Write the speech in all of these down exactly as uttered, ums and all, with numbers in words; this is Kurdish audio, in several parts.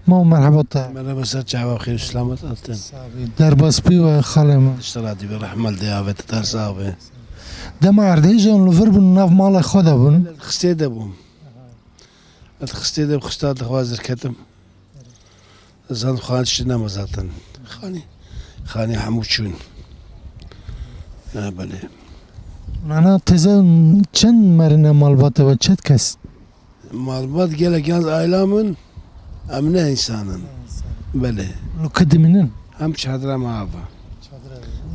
Ma merhaba te. Merhaba, ser çava xêr, selamet hatin. Derbas bî we xalê min. Îşte radî be, rehmel de avêt, te sağ be. Dema erdhêjan li vir bûn, nav mala xwe de bûn. Xistê de bûm. Ez xistê de xista dixwaz derketim. Zan xan tiştî nema zaten. Xanî, xanî hemû çûn. Ha, belê. Nana teze çend merine malbate ve çet kes? Malbat gelek yalnız aila min, em ne insan in. Belê. Lu kidiminin? Em çadira me ava.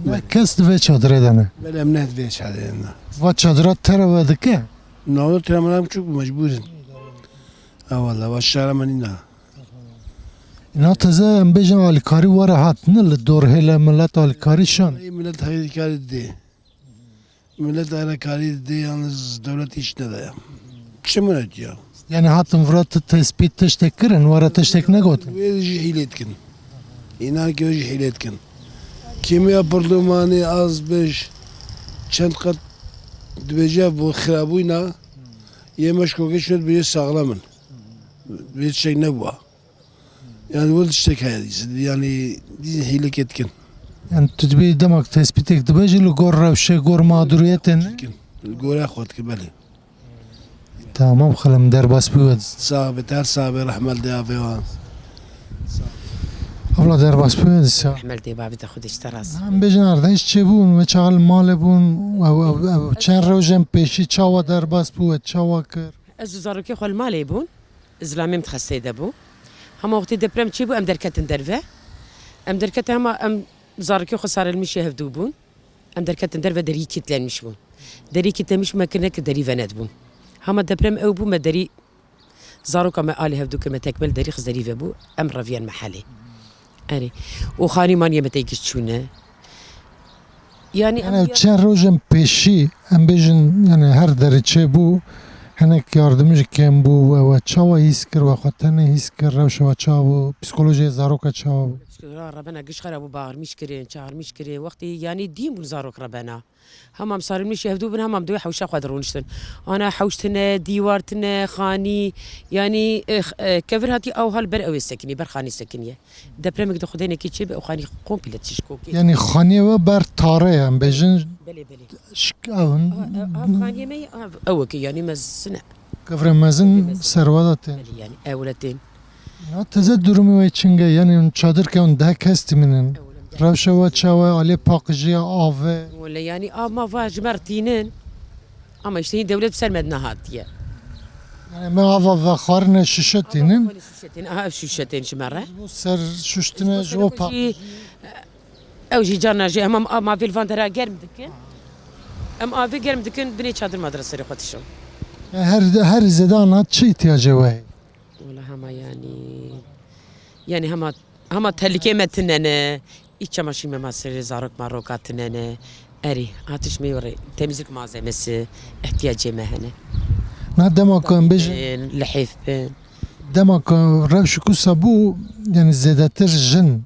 Belê. Ne kes di vê çadire de ne? Belê, em ne di vê çadire de ne. Va çadira te re ve dike? Nawe tira mera biçûk bû, mecbûr in. Ha, wala, va şara me nîna. Îna teze em bêjin alîkarî were hat, ne li dor hêle millet alîkarî şan. Ey millet alîkarî didê. Millet alîkarî didê, yalnız dewlet hiç nedaye. Çi millet ya? Yani hatin vira tu tespît tiştek kirin, were tiştek negotin. Wê jî hîlê dikin. Înan ki wê jî hîlê dikin. Kîmiya pirlûmanê az bêj çend qet dibêje bo xirabûyna yê meşkokê şût bêje saxlem in. Vê tiştek nebûa. Yani wê tiştek heye, yani dî hîlekê dikin. Yani tu dibê demek tespîtek dibe jî li gor rewşe, gor mağduriyetê ne? Dikin. Li gora xwe dikin, belê. Tamam xalim, derbas bû we. Sağ be, ter sağ be, rehmel de avê wan. Abla derbas bû we, sağ. Rehmel de babî de xwe de işte rast. Em bêjin erdhej çê bûn, we çawa li malê bûn, ew, ew, ew, çend rojên pêşî çawa derbas bû we, çawa kir? Ez û zarokê xwe li malê bûn. Zilamê min xesteyê de bû. Hema wextê deprem çêbû, em derketin derve. Em derketin hema em zarokê xwe sarelmişê hevdû bûn. Em derketin derve, derî kilitlenmiş bû. Derî kilitlenmiş bû, me kirine ki derî venedibûn. Hema deprem ew bû, me derî, zaroka me alî hevdû kir, me tekmel derî xist, derî vebû, em reviyen me helê. Erê. Û xanî maniyê me tey giş çûne. Yani, yani em ya- çend rojên pêşî, em bêjin, yani her derî çêbû, hinek yardim jî kêm bû, we, we çawa hîs kir, we xwe tenê hîs kir, rewşa we çawa bû, psîkolojiyê zaroka çawa bû? Psîkolojiya rebena giş xera bû, bağırmış kirin, çağırmış kirin, wextî yani dîn bûn zarok rebena. Hemam sarî min jî hevdû bin, hemam duyê hewşa xwe de rûniştin. Ana hewş tine, dîwar tine, xanî, yanî, eh, eh, kevir hatî ew hal ber ew ê sekinî, ber xanî sekiniye. Depremeke de Xwedê neke çêbe, ew xanî komple tişkokê. Yanî xaniyê we ber tare ye, em bêjin. Belê, belê. Şik ew in. Ev, ev, ev xaniyê me ye, ev, ew wekî, yanî mezin e. Kevirê mezin ser we de tên. Belê, yanî ew le tên. Ya teze durumê we çing e? Yanî hûn çadir ke hûn deh kes dimînin. Rewşa we çawa ye aliyê paqijiya avê? Wele yanî av ma va ji me re tînin. Ama işte hîn dewlet ser me de nehatiye. Yanî me ava vexwarine şişe tînin. Wele şişe tînin. Aha, ev şişe tên ji me re. Bo ser şuştine ji bo paqijiyê. Ew jî carna jî em, em avê li van dera germ dikin. Em avê germ dikin, binê çadir ma dira serê xwe dişin. Ya her, her zêdana çi îhtiyacê we heye? Wala hema yanî, yanî hema, hema telikê me tine ne, îç çamaşîr me ma serê zarok ma roka tine ne. Erê, hatiş me rê temizlik malzemesi, ihtiyacê me hene. Na dema ku em bêjin. Lihêf bin. Dema ku rewş kusa bû, yanî zêdetir jin,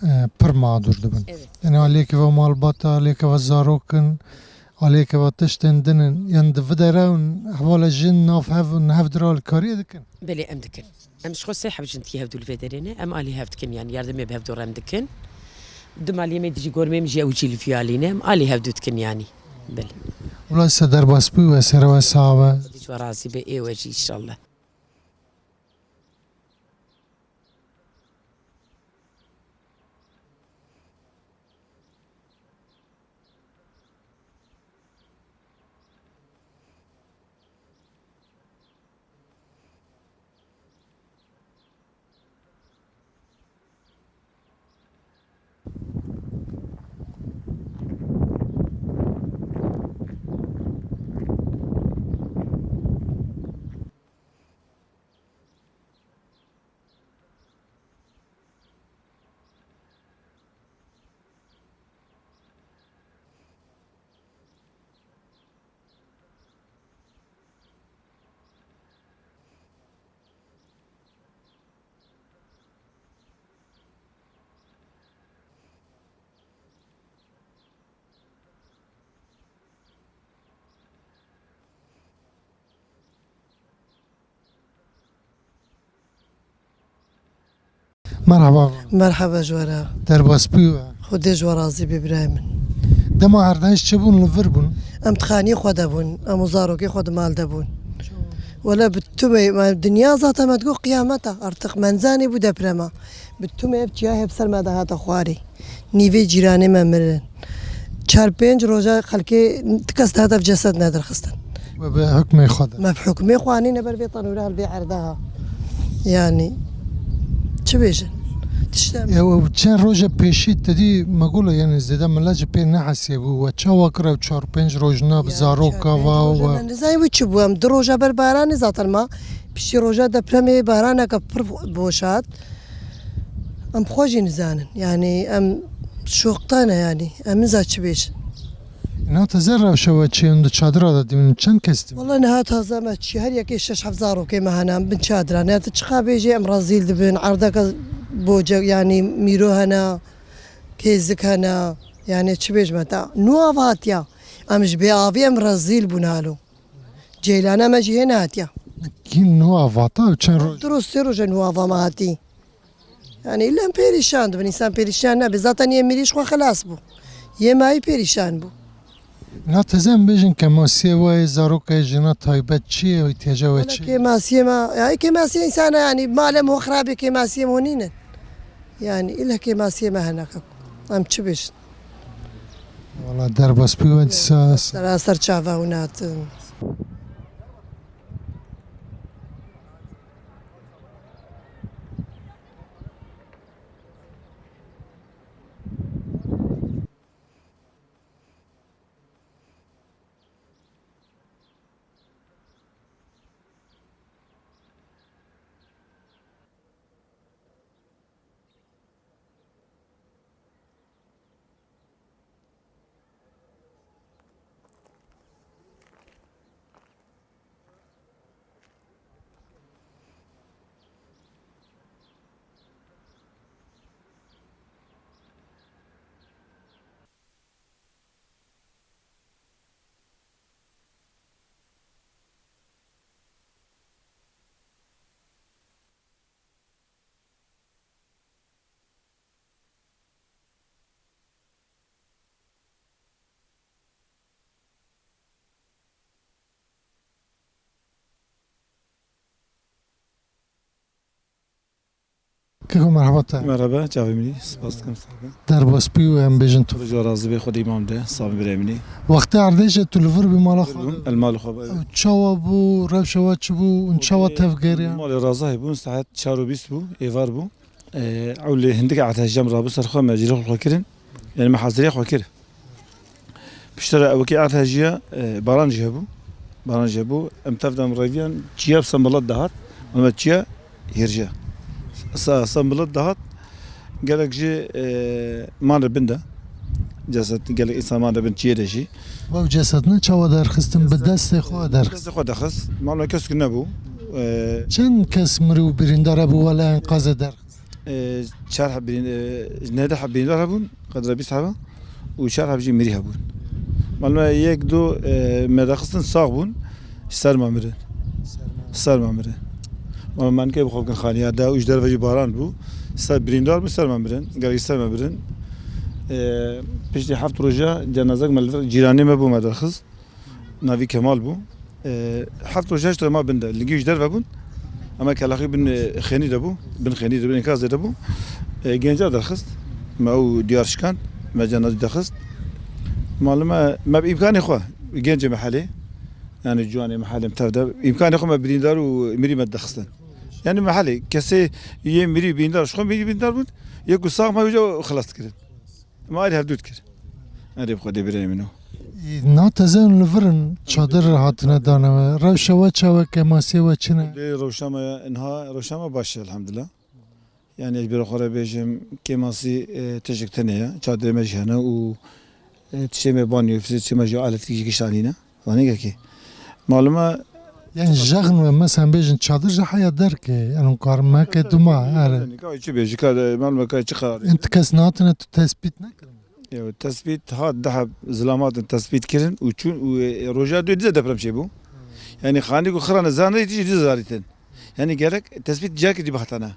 e, pir mağdur dibin. Evet. Yanî aliyekê ve malbata, aliyekê ve zarokin, aliyekê ve tiştên din in. Yanî di vi dere hûn hevala jin nav hev, hevdira alîkariyê dikin? Belê, em dikin. Em ji xwe sê heb jin tî hevdû li vê derê ne. Em alî hev dikin, yanî yardimê bi hevdû re em dikin. Du maliyê me dijî gormê min jî ew jî li vî alî ne. Em alî hevdû dikin yanî. Belê. Wila se derbas bû we, sere we sax be. Xwedê ji we razî be, ê we jî înşallah. Merhaba. Merhaba ji we re. Derbas bû we. Xwedê ji we razî be birayê min. Dema erdhej çi bûn, li vir bûn? Em di xaniyê xwe de bûn. Em û zarokê xwe di mal de bûn. Wele bi tumê, me dinya zaten me digot qiyameta. Artık menzanê bû deprema. Bi tumê ev çiya hep ser me de hate xwarê. Nîvê cîranê me mirin. Çar pênc roja xelkê ti kes dihat ev ceset nedirxistin. We bi hukmê xwe de. Me bi hukmê xwe anîne ber vê tenûre hel vê erdeha. Yani, çi bêjin? Tiştem. Ya, we çend roja pêşî te dî me gola, yani, zêde millet ji pê nehesiyebû. We çawa kir ev çar pênc roj na bi zaroka va we? Ne, nizanî wî çi bû. Em du roja ber baranê zaten ma. Piştî roja depremê baraneke pir boşat. Em xwe jî nizanin. Yani, em şoqta ne yani. Em niza çi bêjin. Na te zer rewşe we çi hûn di çadira de dimînin? Çend kes dimînin? Wala niha taze me çi, her yekê şeş heft zarokê me hene, em bin çadira. Ne te çiqa bêjê, em rezîl dibin. Erdeke boce, yani mîro hene, kêzik hene. Yani çi bêjme te? Nû av hatiya. Em ji bê avî em rezîl bûn halo. Ceylana me jî hê nehatiya. Kî nû av hata? Çend roj? Du roj, sê roj e nû ava me hatî. Yani îlem perîşan dibin, însan perîşan nebe. Zaten yê mirî ji xwe xelas bû. Yê mayî perîşan bû. Na teze em bêjin kemasiyê we yê zarokê jina taybet çi ye, îhtiyacê we çi ye? Kêmasiyê me, ya kêmasiyê însan e, yani malê me xirabê kêmasiyê me nînin. Yani île kêmasiyê me hene kak. Em çi bêjin? Wala derbas bû we dîsa. Sera ser çava hûn hatin. Keko, merhaba te. Merhaba, çavê min î, spas dikim, sağ ol. Derbas bî û em bêjin tu. Xwedê ji we razî be, Xwedê îmam de, sabî birê min î. Wextê erdêjê tu li vir bî mala xwe de? El mal xwe be. Ew çawa bû, rewşa we çi bû, hûn çawa tevgeriyan? Malê razahî bûn, saet çar û bîst bû, êvar bû. Ew li hindik erdhejî em rabû ser xwe, me cîrê xwe kirin. Yani me hazirê xwe kir. Piştre ew wekî erdhejiya, e, baran jî hebû. Baran jî hebû. Em tev de em reviyan çiya bi sembilat dihat. Em çiya hêrje. Sa, sembilat dihat. Gelek jî, e, man re bin de. Ceset gelek însan man re bin çiyê de jî. Ew ceset ne çawa derxistin? Bi destê xwe derxist? Destê xwe derxist. Malum kes ki nebû. E, Çend kes mirî û birîndar hebû wele enkazê derxist? E, çar heb birîn-, e, neh heb birîndar hebûn, qedra bîst heba û çar heb jî mirî hebûn. Malum e, yek du, e, me derxistin sax bûn, ji ser me mirin. Ser me mirin. Malum me nikê bi xwe kin xaniya de û ji derve jî baran bû. Ser birîndar bû, ser me mirin. Gelek ser me mirin. E, piştî heft roja cenazek me li vir cîranê me bû me derxist. Navî Kemal bû. E, heft roj heşt roj ma bin de. Lingî ji derve bûn. Ama kelaxî bin, e, xênî de bû. Bin xênî de, bin enkazê de bû. E, genca derxist. Me ew diyar şikand. Me cenazî derxist. Malum e, me bi îmkanê xwe. Gencê mehelê. Yani ciwanê mehelê tev de. Îmkanê xwe me birîndar û mirî me derxistin. Yani mehelê. Kesê yê mirî birîndar, ji xwe mirî birîndar bûn. Yê ku sax me wî xilas dikirin. Me alî hevdû dikir. Erê bi Xwedê birê min o. Na teze hûn li vir in, çadir hatine dane we. Rewşa we çawa, kêmasiyê we çi ne? Dê rewşa me niha, rewşa me baş e elhamdulillah. Yani ez bêro xwe re bêjim, kêmasî, e, tiştek tune ye. Çadirê me jî hene û, e, tiştê me banyo, tiştê me jî aletî gişt anîne. Zanî kekê. Malum e. Yani jexn we, mesela bêjin çadir ji heya derkê, yani karin meke duma, yani. Ka çi bêjî, ka de, malum e, ka çi qerar. Ên ti kes nehatine tu tespît nekirin? Ya, tespît hat, deh zilam hatin tespît kirin û çûn û, e, roja duyê dîsa deprem çêbû. Yani xanî ku xirane zanê tî dîsa zarîtin. Yani gerek tespît ciyakê dî bihatane.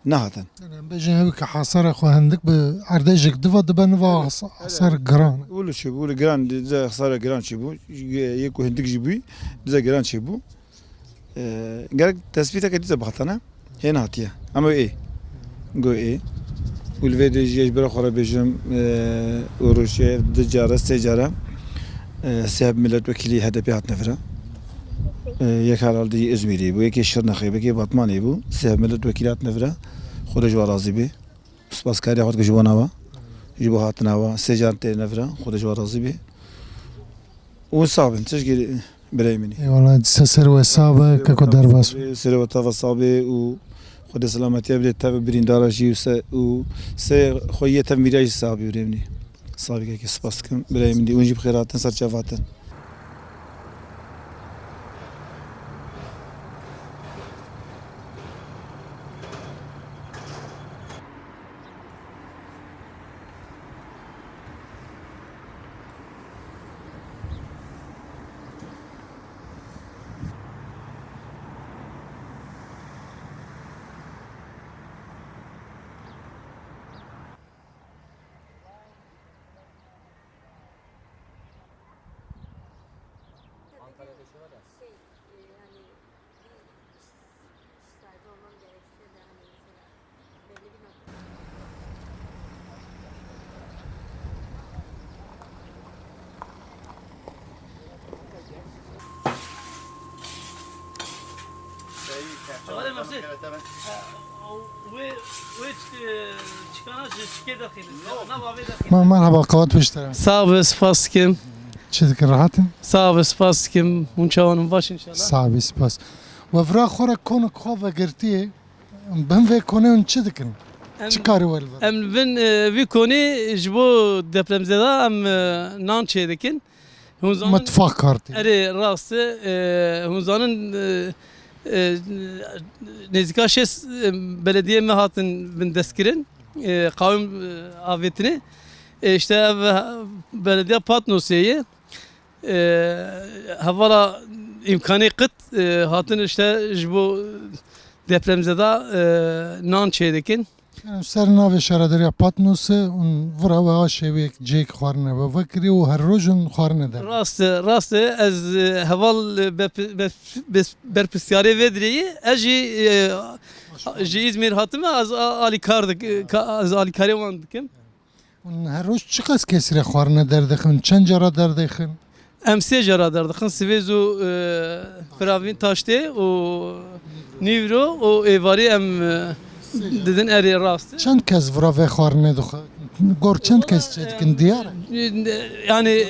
nehatin. Em bêjin ew ke hesara xwe hindik bi erdê jêk diva dibe niva has-, hasar giran. Wilo çêbû, wilo giran, bize hesara giran çêbû. Yê ku hindik jî bû, bize giran çêbû. E, gerek tespîteke dîsa bihatane, hê nehatiye. Ama ê. Go ê. Û li vê de jî ez ji bira xwe re bêjim, e, û rojê du care, sê care, e, sê heb milletvekîlî H D P hatine vira. E, yek herhalde yê Îzmîrê bû, yekê Şirnexê bû, yekê Batmanê bû. Sê heb milletvekîlî hatine vira. Xwedê ji we razî bê. Spaskarî xwe dikim ji bo nava. Ji bo hatina we. Sê car têne vira. Xwedê ji we razî bê. Û sax bin. Tişkî birayê min î. Eyvallah, dîsa ser we sax be, keko derbas. Serê we teva sax bê û Xwedê selametiya bide tev birîndara jî û se-, û serê xwe yê tev mîra jî sax bî birayê min î. Sax bî kekê, spas dikim. Birayê min î, hûn jî bi xêr hatin, ser çav hatin. Ankara'da şey var ya. Şey, e, yani bir iş, iş sahibi olmam gerekse de hani mesela belli bir nokta. Wê, wê, wê çi-, çikana ji çikê derxînin. Nav avê derxînin. Me-, merhaba, qewat pişt te. Sağ be, spas dikim. Çi dikin, rahat in? Sağ be, spas dikim. Hûn çawan in, baş inşallah. Sağ be, spas. We vira xwe re konik xwe vegirtiye. Bin vê konê hûn çi dikin? Em, çi karî we li vir? Em li bin, e, vî konî ji bo depremzeda em, e, nan çêdikin. Hûn zanin. Mitfak kartî. Erê, rast e. E, hûn zanin, e, e, nêzîka şêst, e, belediyê me hatin bindestkirin. E, qawim, e, avêtinê. E, işte ev, e, belediya Patnosê ye. E, hevala îmkanê qit, e, hatin işte ji bo depremzeda, e, nan çêdikin. Em ser navê şaredariya Patnosê û vira we ha şêwek cêk xwarine we vekirî û her roj in xwarine der. Rast e, rast e. Ez, e, heval, e, bepi-, bes-, bes-, berpirsiyarê vê dirêyî, ez jî, e, ji Îzmîr hatime, ez a-, alîkar dik-, ka-, ez alîkarê wan dikim. Hûn her roj çiqas kesî re xwarine derdixin? Çend cara derdixin? Em sê cara derdixin, sivêz û, e, firavîn taştê û nîvro û êvarî em, e, didin erê rast. Çend kes vira vê xwarine dixwe? Gor çend kes çêdikin diyar e? E, yani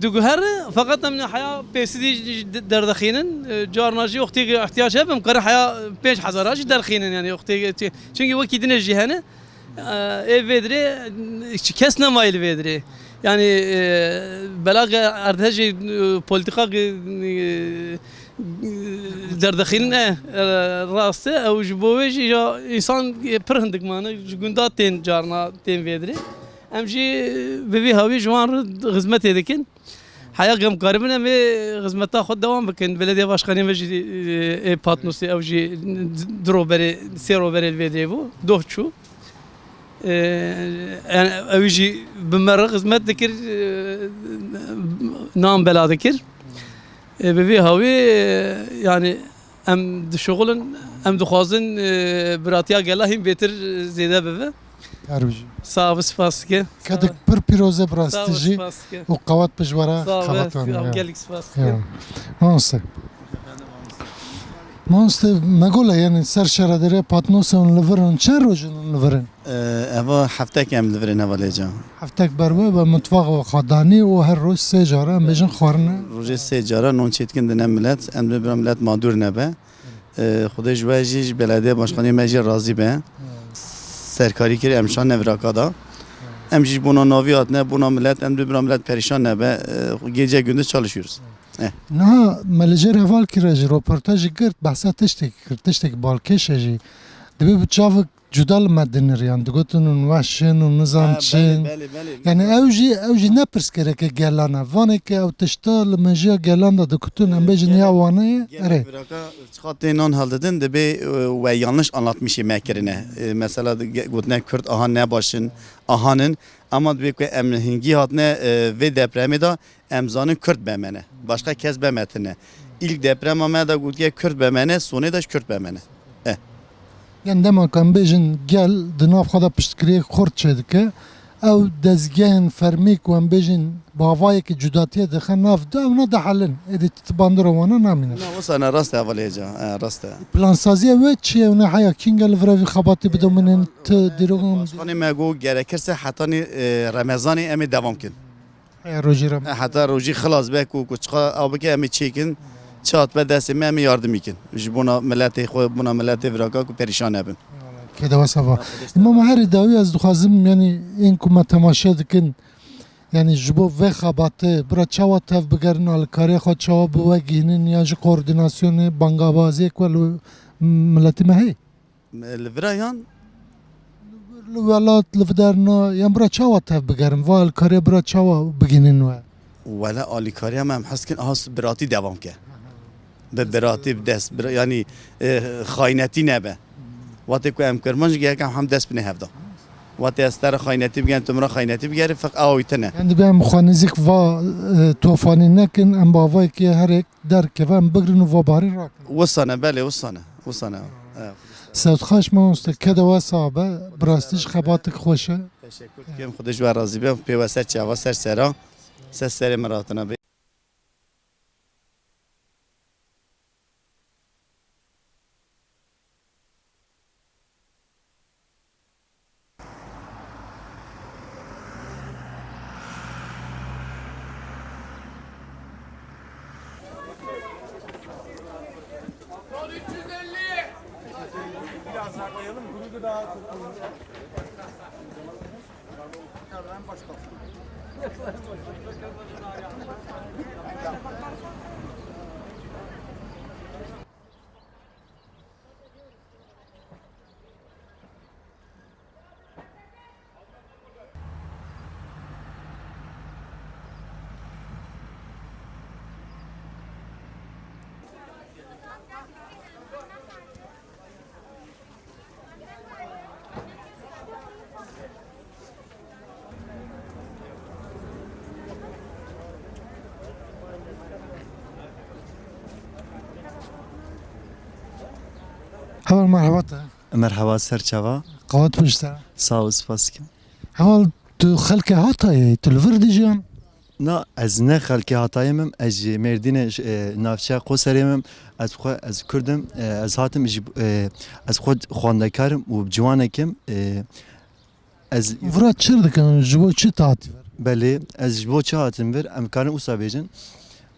diguhere, feqet em heya pêsîdî derdixînin, e, carna jî wextê ihtiyac hebe em karin heya pênc hezara jî derxînin, yani wextê, çünkü wekî dinê jî hene. Ê vê dirê çi kes nemayî li vê dirê. Yanî, e, belagê erdhejê, e, polîtîkakê, e, derdixînin e, e, rast e. Ew ji bo wê jî ya însan, e, pir hindik mane ji gunda tên carna tên vê dirê. Em jî bi vî hawî ji wan re xizmetê dikin. Heya em karibin em ê xizmeta xwe dewam bikin. Belediye başkanê me jî, e, ê Patnosê ew jî du roj berê, sê roj berê li vê dirê bû. Doh çû. E, yani ew jî bi me re xizmet dikir, e, nan bela dikir. E, bi vî hawî, e, yani Em dişuxulin, em dixwazin, e, biratiya gela hîn bêtir zêde bibe. Her bijî. Sağ ol, spas dike. Kedik pir pîroz e bi rastî jî. Sağ ol, spas dike. Û qewat pişt we re. Sağ ol, xebat sağ ol, wan, ya. Gelek spas dike. Ya. Mamoste. Mamoste, me gola, yani ser şaredariya Patnosê hûn li vir in, çend roj in hûn li vir in? Eva heftek em li vir in hevalê ca. Heftek ber we ve mitfaq ve xwe danî û her roj sê cara em bêjin xwarine. Rojê sê cara non çêdikin dine milet, em dibê bira milet madûr nebe. Xwedê ji we jî, ji belediye başkanê me jî razî be. Serkarî kir, em şan neviraka da. Em jî bona navî hatine, bona milet, em dibê bira milet perîşan nebe. Gece gündüz çalışıyoruz. Eh. Niha me li cêr heval kire jî, roportajî girt, behsa tiştekî kir, tiştekî balkêş e jî. Dibê bi çavik Cuda li me diniriyan, digotin hûn weş in û nizam çi in. Belê, belê, belê. Yani ew jî, ew jî ne pirsgirêkê gelan e. Vanê ke ew tişta li mejiya gelan de dikutin, em bêjin ya Wanê ye. Erê. Çiqa tê nan hildidin, dibê, e, we yanlış anlatmışê me kirine. E, mesela di-, ge-, gotine Kurd aha ne baş in, ahan in. Ama dibê ku em hingî hatine, e, vê depremê de em zanin Kurd be me ne. Başka kes be me tine. İlk deprema me de gotiye Kurd be me ne, sonê de jî Kurd be me ne. Eh. Yan dema ku em bêjin gel di nav xwe de piştgiriyek xurt çêdike, ew dezgehên fermî ku em bêjin bi avayekî cudatiyê dixe nav de, ewna dihelin. Êdî tu bandora wana namîne. Na, wisa ne, rast e, hevalê ca, e, rast e. Plansaziya we çi ye? Ewna heya kînga li vir vî xebatî bidomînin, tu dîrokan. Başkanê me got, gerekirse hetanî, e, Remezanê em ê devam kin. Heya rojî re. E, heta rojî xilas be ku, ku çiqa ew bike em ê çêkin, çi hatbe destê me em ê yardimî kin. Ji bona miletê xwe, bona miletê viraka ku perîşan nebin. Kêde wesa va. Îmam herî dawî ez dixwazim, yanî ên ku me temaşe dikin, yanî ji bo vê xebatê bira çawa tev bigerin, alîkariya xwe çawa bi we gihînin, ya jî koordînasyonê, bangabaziyek we li miletî me heye? Li vira yan? Li welat, li viderna, yan bira çawa tev bigerin, va alîkariya bira çawa bigihînin we? Wele alîkariya me em hez dikin, aha biratî devam ke. Bi biratî, bi dest, bira-, yanî, e, xaynetî nebe. Wextê ku em kirmanc gerek em hem dest bine hevda. Wextê ez te re xaynetî bigerim, tu min re xaynetî bigerî, feq ew tine. Yan dibe em xwe nêzîk va, e, tofanî nekin, em bi avayekî herek derkeve, em bigrin û va baharî rakin. Wisa ne, belê, wisa ne, wisa ne. Evet. Sewt xweş mamoste, kede we sax be, bi rastî jî xebatik xweş e. Teşekkür dikim, Xwedê ji we razî be, pê we ser çava, ser sera, ser serê min ratina bê. Heval merheba te. Merheba, ser çava. Qewet pişt e. Sağ ol, spas dikim. Heval, tu xelkê Hatayê yî, tu li vir dijiyan? Na, ez ne xelkê Hatayê me, ez ji Mêrdînê, ji, e, navçeya Qoserê me. Ez xwe, ez Kurd im, e, ez hatim ji, e, ez xwe xwendekar im û ciwanek im, e, ez Vira çir dikin, ji bo çi tu hatî vir? Belê, ez ji bo çi hatim vir, em karin wisa bêjin.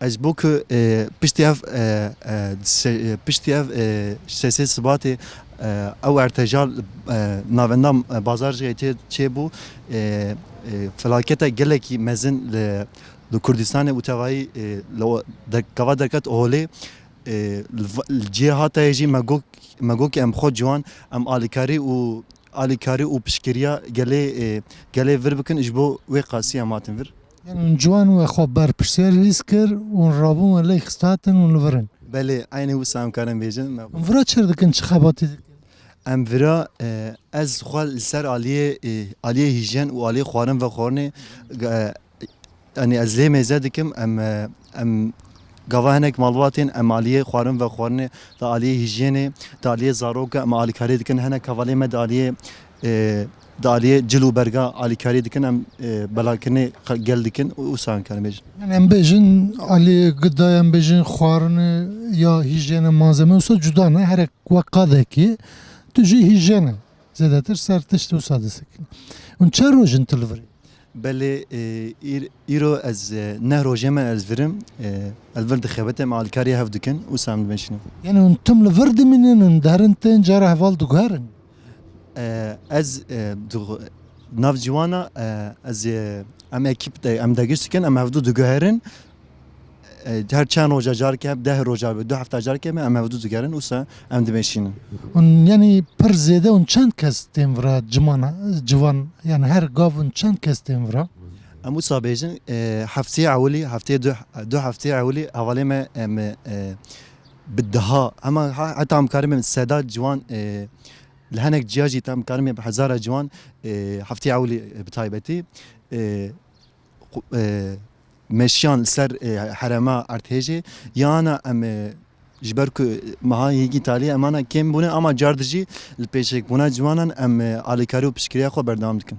Ez ji bo ku, e, piştî ev, e, e, se-, e, piştî ev, e, sesê Sibatê, e, ew ertejal, e, navenda, e, bazar jê tê çêbû, e, e, felaketa gelekî mezin li, li Kurdistanê û tevayî, e, li o-, der-, gava derket holê, e, li va-, li cihê Hatayê jî me got, me got em xwe ciwan, em alîkarî û alîkarî û piştgiriya gelê, e, gelê vir bikin, ji bo wê qasî em hatin vir. Yanî hûn ciwan we xwe berpirsiyar hîs kir, hûn rabûn we lê xist hatin hûn li vir in. Belê, eynî wisa em karin bêjin. Hûn vira çir dikin, çi xebatî dikin? Em vira, e, ez xwe li ser aliyê, e, aliyê hîjen û aliyê xwarin vexwarinê, e, Yanî ez lê mêze dikim, em, e, em gava hinek malbatên em aliyê xwarin vexwarinê, di aliyê hîjyênê, di aliyê zaroka em alîkarî dikin, hinek hevalê me di aliyê, e, di aliyê cil û berga alîkarî dikin, em, e, belakirinê xel-, gel dikin û wisa em karin bêjin. Yanî em bêjin aliyê gida, em bêjin xwarinê ya hîjyênê malzeme wisa cuda ne, herek wek qadekî tu jî hîjyênê zêdetir ser tişt wisa disekin. Hûn çend roj in tu li vir î? Belê, e, îr-, îro ez, e, neh rojê me ez virim, e, ez vir dixebitim, alîkarî hev dikin û wisa em dimeşînin. Yanî hûn tim li vir dimînin, hûn derin tên cara heval diguherin? E, ez, e, dixu-, nav ciwana, e, ez, e, em ekîp de, em degiş dikin, em hevdu diguherin. E, her çend roja careke, deh roja, du hefta careke me, em hevdû digerin, wisa em dimeşînin. Hûn, yanî pir zêde hûn çend kes tên vira ciman, civan, yanî her gav hûn çend kes tên vira? Em wisa bêjin, e, heftê ewilî, heftê du, du heftê ewilî hevalê me, em, e, bi deha, hema ha-, heta em karibin seda ciwan, e, li hinek ciya jî tam karibin bi hezara ciwan, e, heftê ewilî, e, bi taybetî, e, qu-, e, meşiyan li ser, e, herêma erdhêjê, yana em, e, ji ber ku meha yekî talî em ana kêm bûne, ama car dijî li pêşekbûna ciwanan em, e, alîkarî û piştgiriya xwe berdewam dikin.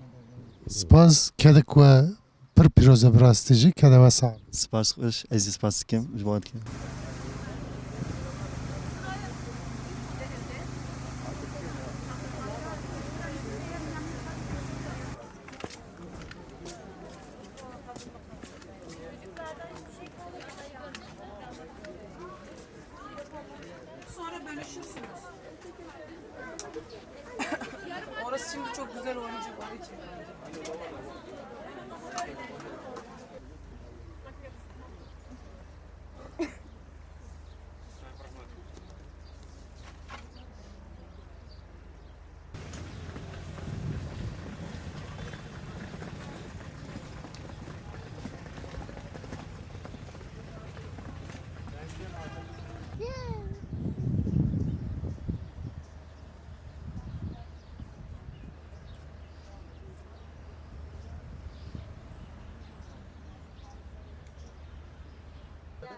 Spas, kedik we pir pîroz e bi rastî jî, kede we sax. Spas xweş, ez jî spas dikim ji bo dikim. Sonra bölüşürsünüz. Orası şimdi çok güzel oyuncu var için.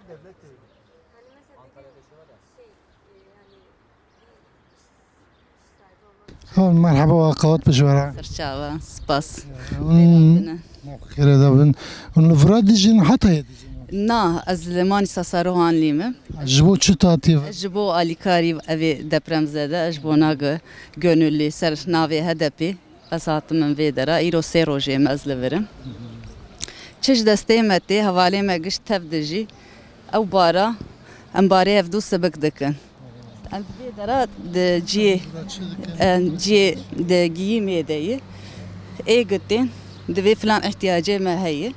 Devlet değil. Hani mesela dediğim şey, e, hani Hol, merheba, we qewet bi ji we re. Serçava, spas. Hûn xêre de bin. Hûn li vira dijîn, Hatayê dijîn? Na, ez li Manîsa Saruhanlî me. Ji bo çi hatî vir? Ji bo alîkarî evê depremzede, ji bo nage gönüllü ser navê H D P. Ez hatim min vê dera, îro sê rojê me ez li vir im. Çi ji destê me tê, hevalê me gişt tev dijî. Ew bara, em barê hevdû sibik dikin. Em vê dera di ciyê, em ciyê di giyîmê de yî. Ê gitên, divê filan ihtiyacê me heye.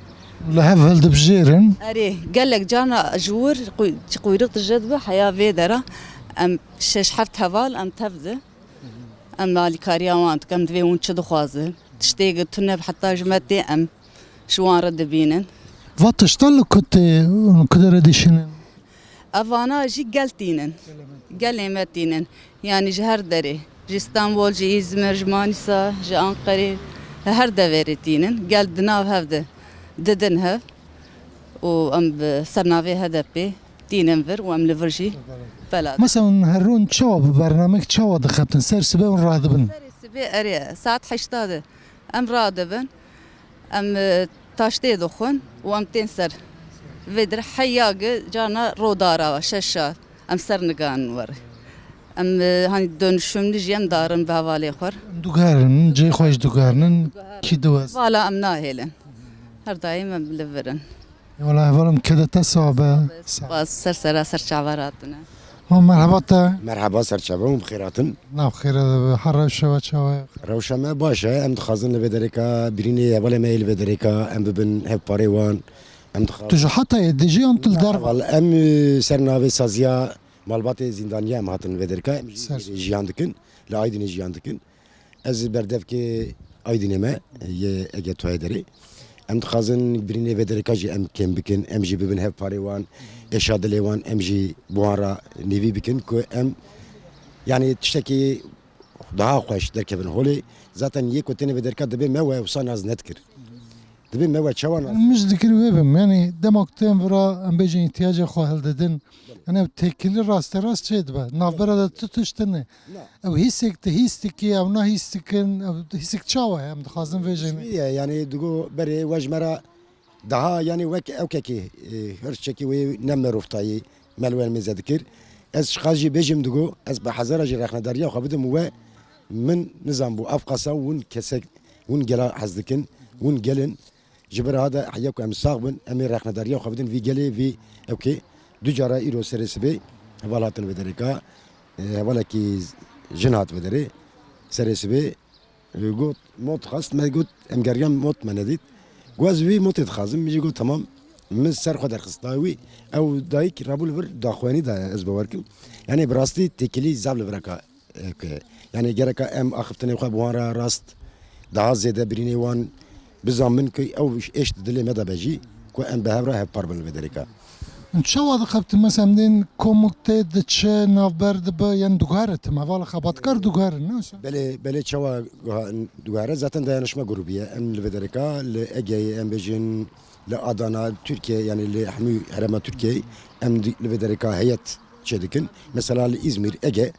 Li hev hildibijêrin. Erê, gelek carna ji wir qu-, çi quyrix dije dibe, heya vê dera em şeş heft heval em tev di. Em alîkariya wan dikin, em divê hûn çi dixwazin. Tiştê tune heta ji me tê em ji wan re dibînin. Va tişta li ku tê, li ku derê dişînin? Evana jî gel tînin. Gelê me tînin. Yanî ji her derê. Ji Stenbol, ji Îzmir, ji Manîsa, ji Anqerê, li her deverê tînin. Gel di nav hev de didin hev. Û em bi ser navê H D P tînin vir û em li vir jî bela. Mesela hûn her rûn çawa bi bernamek çawa dixebtin? Ser sibê hûn radibin? Serê sibê erê saet heşta de em radibin. Em, e, taştê dixwin û em tên ser. Vê dir heya gi carna rodara şeşa em ser nigan wer. Em, e, hani dönüşümlü jî em darin bi hevalê xwe. Em dugerin, cihê xwe jî dugerinin, kî diwez. Vala em nahêlin. Her daîm em li vir in. Wala hevalim kede te sabe. Spas, ser sera, ser çava ratine. Ha, merhaba te. Merhaba, ser çava hûn bi xêr hatin. Nav xêre de be. Ha, rewşa we çawa ye? Rewşa me baş e. Em dixwazin li vê dereka birînê hevalê me yê li vê dereka em bibin hevparê wan. Em dixwazin. Tu ji Hatayê dijî yan tu li derve? Wala em, e, ser navê saziya malbatê zîndaniya em hatin li vê dereka. Em jî jiyan dikin. Li Aydinê jiyan dikin. Ez berdevkê Aydinê me yê Ege Toyê derê. Em dixwazin birînê vê dereka jî em kêm bikin, em jî bibin hevparê wan, êşa dilê wan, em jî bi wan re nêvî bikin ku em, yanî tiştekî daha xweş derkevin holê. Zaten yê ku têne vê dereka dibê me we wisa nas nedikir. Dibê me we çawa nas? Min ji dikir wê bim. Yanî dema ku tên vira em bêjin îhtiyacê xwe hildidin. Yanî ev têkilî rasterast çê dibe. Navbera de tu tişt tune. Na. Ew hîsek tu hîs dikî, ew na hîs dikin, ew hîsek çawa ye? Em dixwazin vê jî. Wî ye, yanî digo berê we ji me re daha, yanî wek ewkekî, e, hirçekî wê ne meroftayî me li we mêze dikir. Ez ji xwe jî bêjim digo, ez bi hezara jî rexnedariya xwe bidim we min nizam bû. Ev qasa hûn kesek, hûn gela hez dikin, hûn gelin. Ji ber ha de heya ku em sax bin, em ê rexnedariya xwe bidin vî gelê, vî ewkê. Du cara îro serê sibê heval hatin vê dereka, e, hevalekî jin hat vê derê. Serê sibê, e, got, mot xwest, me got, em geriyan mot me nedît. Got, ez vî motê dixwazim, min jî got, temam. Min ser xwe derxist dayê wî. Ew dayik rabû li vir daxuyanî daye, ez bawer kim. Yanî bi rastî têkilî zaf li vir e ka, e, ke. Yanî gereka em axiftinê xwe bi wan re rast, daha zêde birînê wan bizanin ku ew êş di dilê me de be jî, ku em bi hev re hevpar bin li vê derê ka. Çawa dixebtin? Mesela em dên komik tê diçe navber dibe, yani diguhere tim, hevala xebatkar diguherin, ne wisa? Belê, belê, çawa guha-, diguhere? Zaten dayanışma grubî ye. Em li vê derê ka li Egeyê, em bêjin li Adana, Tirkiye, yani li hemû herêma Tirkiyeyê em di-, li vê derê ka heyet çêdikin. Mesela li Îzmîr, Ege,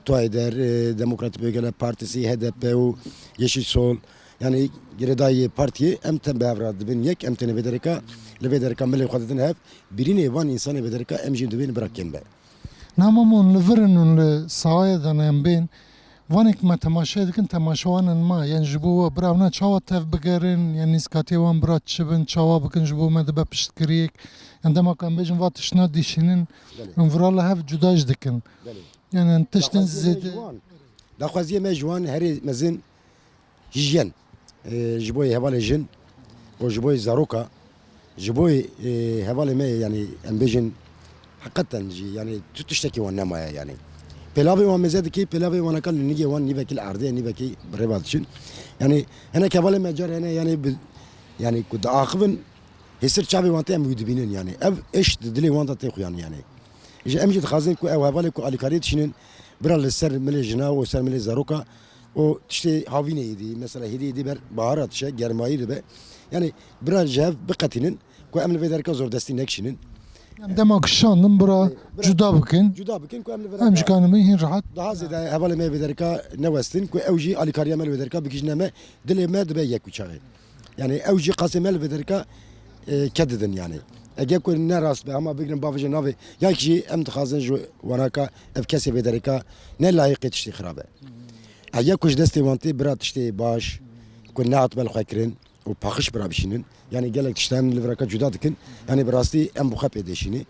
Tuayder, e, Demokratik Bölgeler Partisi, H D P û Yeşil Sol, yani girêdayî partiyê, em tên bi hev re dibin yek, em tên vê derê ka, li vê derê ka milê xwe didin hev, birînê van însanê vê derê ka em jî dibên bira kêm be. Niha Mamun, li vir in û li sahayê de ne em bên, vanek me temaşe dikin, temaşewan in ma, yani ji bo we bira wana çawa tev bigerin, yani nîskatiyê wan bira çi bin, çawa bikin ji bo me dibe piştgiriyek, yani dema ku em bêjin va tiştna dişînin, Belê. Em vira li hev cuda jî dikin. Belê. Yani tiştin Daxwaziye me zêde ji wan, daxwaziye me ji wan herê mezin hijyen, e, ji bo hevalê jin û ji bo zaroka, ji bo, e, hevalê me, yani em bêjin heqeten jî, yani tu tiştekî wan nemaye yani. Pêlavê wan meze dikî, pêlavê wan aka nigê wan nîvekî li erdê, nîvekî bi rê ve diçin. Yani hinek hevalê me car hene yani bi, yani ku diaxivin, hêsir çavê wan tê em wî dibînin yani. Ev êş di dilê wan de tê xuyan yani. Ji em jî dixwazin ku ew hevalê ku alîkariyê dişînin, bira li ser milê jina û ser milê zaroka û tiştê havînê êdî, mesela hêdî êdî ber bahara dişe, germayî dibe. Yani bira ji hev biqetînin ku em li vê dereka zordestî nekişînin. Em dema ku şandin bira Bira cuda bikin. Cuda bikin ku em li vê Em dereka ji kanê me hîn rahat. Daha zêde hevalê me vê dereka newestin ku ew jî alîkariya me li vê dereka bigihîjine me, dilê me dibe yek û çaxê. Yani ew jî qasê me li vê dereka, e, kedidin yani. Eger ku ne rast be, hema bigrin bavêje navê, ya jî em dixwazin ji wana ka ev kesê vê dereka ne layiqê tiştê xirab e. Eger ku ji destê wan tê bira tiştê baş, ku nehat belxwe kirin û paqij bira bişînin. Yani gelek tiştan li viraka cuda dikin. Yani bi rastî em bi xwe pê dêşînê.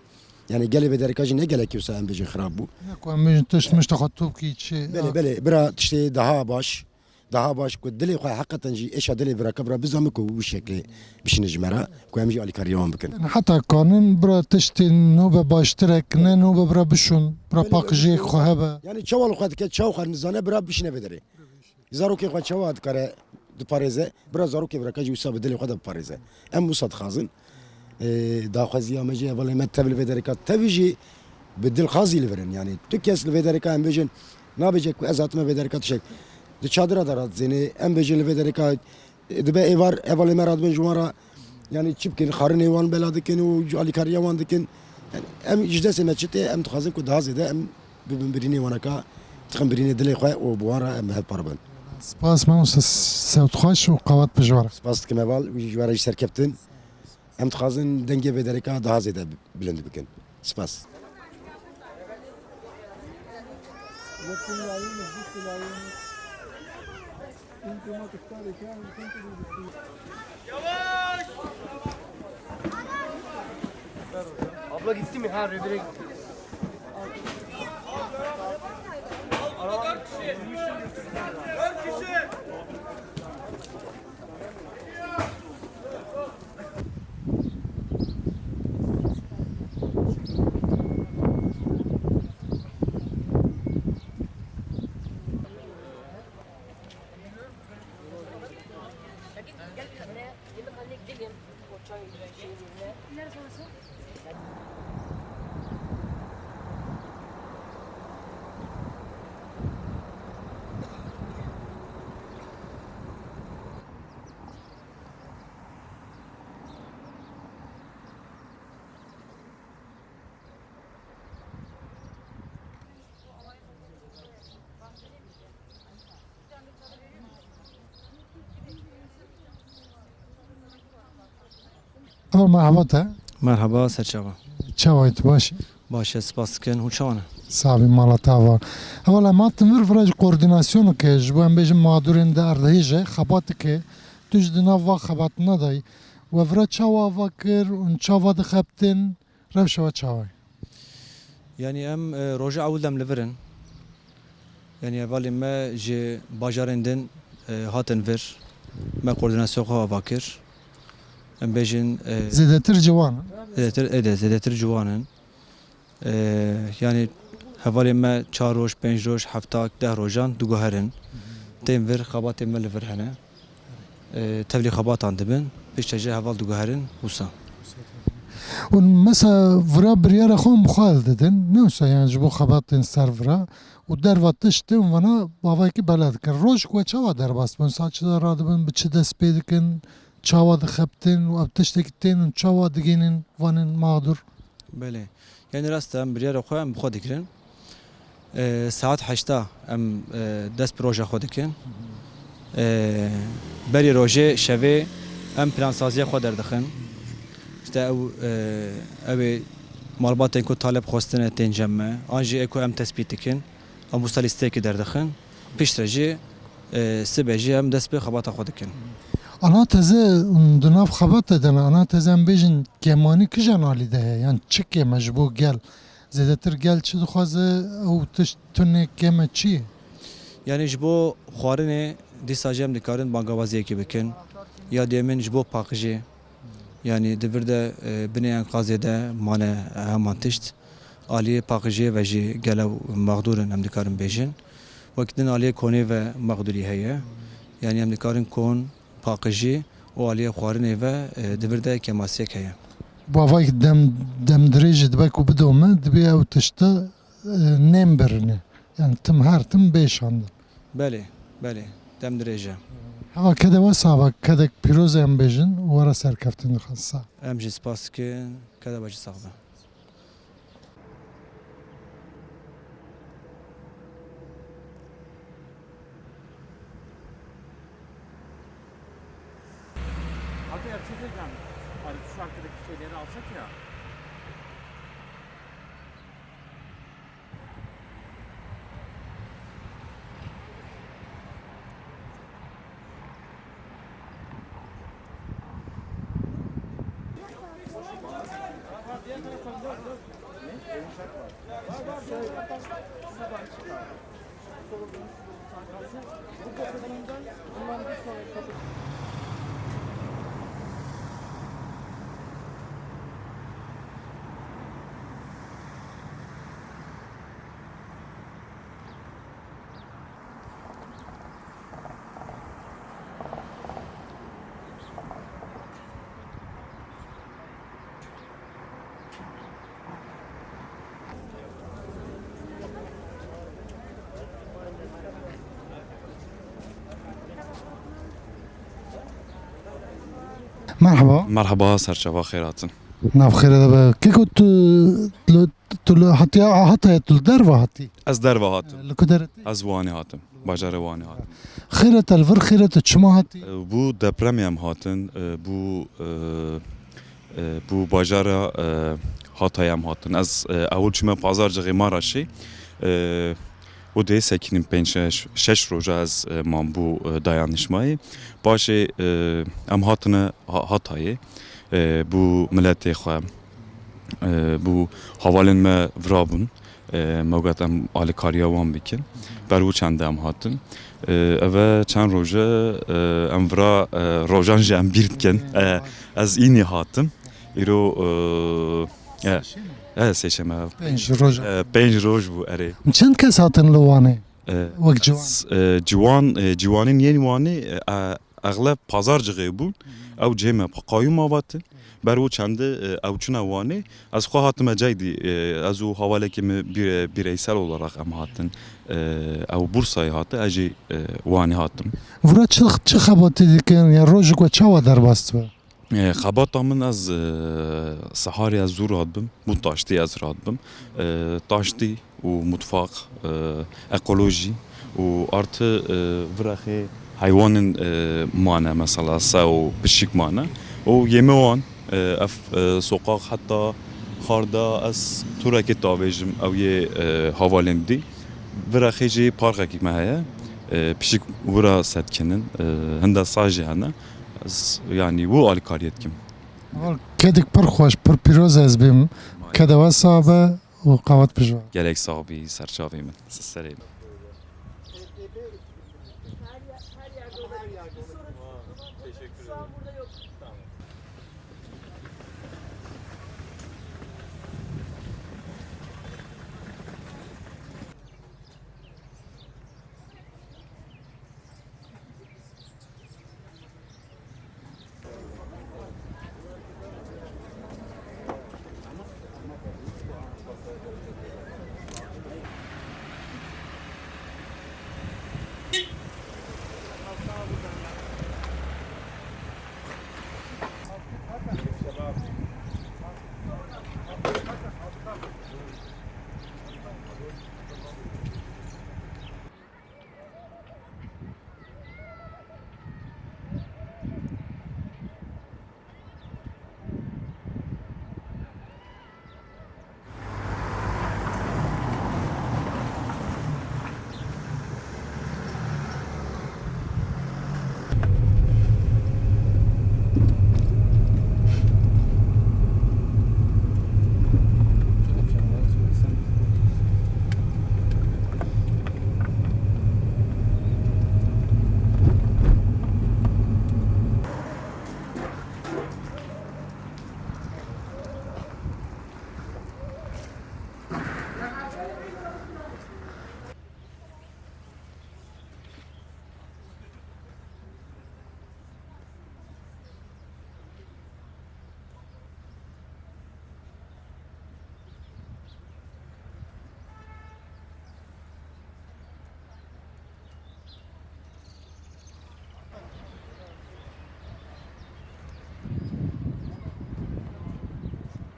Yani gelê vê dereka jî ne gelekî wisa em bêjin xirab bû. Ne ku em bêjin tişt mişta xwe top kî çi. Belê, belê, bira tiştê daha baş. Daha baş ku dilê xwe heqeten jî êşa dilê viraka vira bizanbin ku wî şeklê bişîne ji me re, ku em jî alîkariya wan bikin. Heta kanin bira tiştên nû be baştirek, ne nû be bira bişûn, bira Belê, paqijiyek belê. Xwe hebe. Yani çawa li xwe dike, çawa xwe nizane bira bişîne vê derê. Zarokê xwe çawa dikare diparêze, bira zarokê viraka jî wisa bi dilê xwe de biparêze. Em wisa dixwazin. Ê, daxwaziya me jî hevalê me tev li vê dereka tevî jî bi dilxwazî li vir in. Yani tu kes li vê dereka em bêjin, nabêje ku ez hatime vê dereka tiştek. Di çadira de radizênê, em bêjin li vê dereka, e, dibe êvar hevalê me radibin ji wan re, yani çi bikin, xarinê wan bela dikin û alîkariya wan dikin. Yani em ji destê me çi tê, em dixwazin ku daha zêde em bibin birînê wanaka, dixin birînê dilê xwe û bi wan re em hevpar bin. Spas mamoste, sewt xweş û qewet bi ji we re. Spas dikim heval, wî ji we re jî serkeftin. Em dixwazin dengê vê dereka daha zêde bilind bikin. Spas. Abla gitti mi? Ha, revire gitti. Alo, merhaba te. Merhaba, ser çava. Çawa yî, tu baş î? Baş e, spas dikin. Hûn çawa ne? Sabî, mala te ava. Heval, em hatin vir vira jî koordînasyoneke ji bo em bêjin mağdurên di erdhêj e, xebateke. Tu jî di nav va xebatina de yî. We vira çawa ava kir û çawa dixebtin? Rewşa we çawa ye? Yanî em, e, roja ewil de em li vir in. Yanî hevalên me ji bajarên din, e, hatin vir. Me koordînasyon xwe ava kir. Em bêjin, e, Zêdetir ciwan in. Zêdetir, êdî, zêdetir ciwan in. E, yanî hevalên me çar roj, pênc roj, hefta, deh rojan diguherin. Tên vir, xebatên me li vir hene. E, tevlî xebatan dibin, piştre jî heval diguherin wisa. Û mesela vira biryara xwe em bi xwe hilditin, ne wisa, yani ji bo xebatên ser vira û derva tiştê û vana bavayekî bela dikin. Rojek we çawa derbas dibin? Saet çi de radibin, bi çi dest pê dikin, çawa dixebtin û ev tiştekî tên û çawa digihînin vanên mexdûr? Belê. Yanî rast e, em biryara xwe em bi xwe digirin. E, saet heşta em, e, dest bi roja xwe dikin. E, berî rojê şevê em plansaziya xwe derdixin. Îşte ew, e, ew ê malbatên ku taleb xwestine tên cem me, an jî ê ku em tespît dikin, em wisa lîsteyekê derdixin. Piştre jî, e, sibê jî em dest bi xebata xwe dikin. Ana teze di nav xebata de ne, ana teze em bêjin kêmanî kijan alî de heye? Yan çi kêm e ji bo gel? Zêdetir gel çi dixwaze, ew tişt tune kêm e çi ye? Yanî ji bo xwarinê dîsa jî em dikarin bangawaziyekê bikin. Ya duyemîn ji bo paqijê. Yanî di vir de, e, binê enqazê de mane heman tişt. Aliyê paqijiyê ve jî gele mexdûr in, em dikarin bêjin. Wek din aliyê konê ve mexdûrî heye. Yanî em dikarin kon, paqijî û aliyê xwarinê ve, e, di vir de kêmasiyek heye. Bavayek dem, demdirêj dibe ku bidome, dibê ew tişta, e, nêm birine. Yani tim her tim bê şandin. Belê, belê. Demdirêj e. Heva kede we sax be, kedek pîroz em bêjin, we re serkeftin dixin sa. Em jî spas dikin, kede we jî sax be. Abi ya, bir şey söyleyeceğim. Hani şu arkadaki şeyleri alsak ya. Merhaba. Merhaba, serçava xêr hatin. Nav xêre de be. Keko tu, tu, tu li hatiya, hatiye tu li derve hatî? Ez derve hatim. Li ku derê tê? Ez Wanê hatim. Bajarê Wanê hatim. Xêre te li vir, xêre te çima hatî? E, bû depremê em hatin, e, bû, e, e, bû bajara, e, Hatayê em hatin. Ez, e, ewil çûme Pazarcixê Maraşê. E, û dê sekînim pênc şeş, şeş roja ez, e, mam bû, e, dayanişmayê. Paşê, e, em hatine Ha-, Hatayê, e, bû miletê xwe, e, bû havalên me vira bûn. E, me got em alîkariya wan bikin. Ber wî çendê em hatin. E, eve çend roj e, e, em vira, e, rojan jî em bîr dikin. E, ez înî hatim. Îro, e, e, e, sêşeme. Pênc roj. E, pênc roj bû, erê. Çend kes hatin li Wanê? E, Wek ciwan? S-, e, ciwan, e, ciwanên yên Wanê, e, e, exleb Pazarcixê bûn. Ew cihê me qayûm avatin. Ber û çendê, e, ew çûne Wanê. Ez xwe hatime cay dî, e, ez û havalekî min bîre-, bireysel olarak em hatin. E, ew Bursayê hate, ez jî, e, Wanê hatim. Vura çi, çi xebatê dikin ya rojek we çawa derbas dibe? E, xebata min ez, e, seharê ez zû radibim, bû taştê ez radibim. E, taştî û mutfaq, e, ekolojî û artı, e, virexê heywanên, e, mane, mesela se û pişik mane. Û yê me wan, e, ev, e, soqaq heta xarda ez turekê tavêjim, ew yê, e, havalên dî. Virexê jî parkekî me heye. E, pişik wira sedkinin, e, hinde sa jî hene. Ez, yanî, wû alîkariyê dikim. Wal, kedek pir xweş, pir pîroz ez bîm. Kede we sax be û qewet pijwa. Gelek sax bî, serçavê min. Serê min. Teşekkür ederim.